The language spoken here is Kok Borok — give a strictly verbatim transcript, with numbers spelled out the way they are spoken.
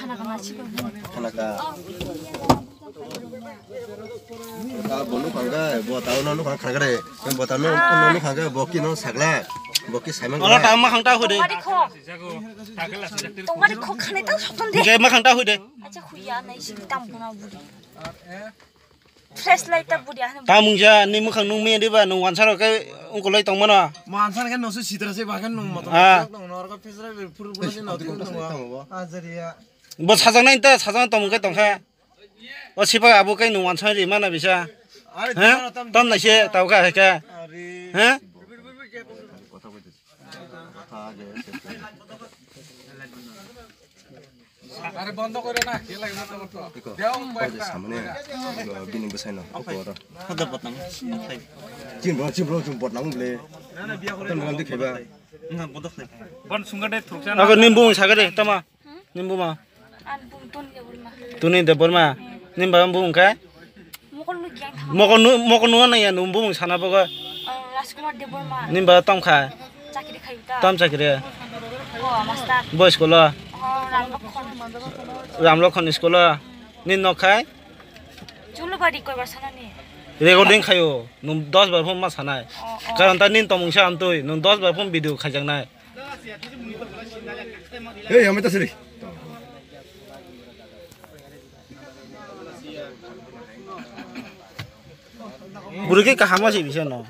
Khanaka. Ah, bo nukhang khe, bo tao no nukhang khanaka re. Bo tao no, no nukhang khe, bo kino sakla. Bo ki saimang. Ora tao ma khang ta hu de. Tongmari kho. Tongmari kho khane tao sokton de. Ge ma khang ta hu de. Acha huya nai sing tam guna buri. Flashlight ta buri ahne. Ta mungsa ni mukhang nung me diba nung wansaro khe ungkoloi tongmano. Wansar khe nosu sitra se bagan nung moto. Ah. Nung norok phesra phuru phuru ni notu nung. Ajariya. Bo sajaknai ta sajak tongmung khe tongkha. O sipak abo khe nung wansai ri mana bisa. Are. He? Tam tam naise tau kha hai kha. Are. He? Are bondo kore na, khe lagi bondo korto. Deo. Samane, bini bwsai no, kok oro. Hoda botnang. Chim bro, chim bro, chim botnang ble. Tam botnang dikhe ba. Na bondo khlai. Bon sunga de thuksa. Ago nimbu sakare tama. Nimbu ma. An bung Toni Debbarma. Toni Debbarma. Nimba bung khe? Mokol nu giang thang. Mokol nu, mokol nu na ya, nung bung sana bogo. Oh, Rajkumar Debbarma. Nimba tom kha. Chakri khai ta. Tam chakri. Oh, master. Bo school o. Oh, Ramlokhon. Ramlokhon school o. Nin nok khai? Chulubari koibar sana ni. Recording khayo. Nung dos bar phone ma sanai. Oh, oh. Karon ta nin tomung sa amtui. Nung dos bar phone video khaijaknai. Hey, yamai ta siri. Buru khe kaham ma se bisa no.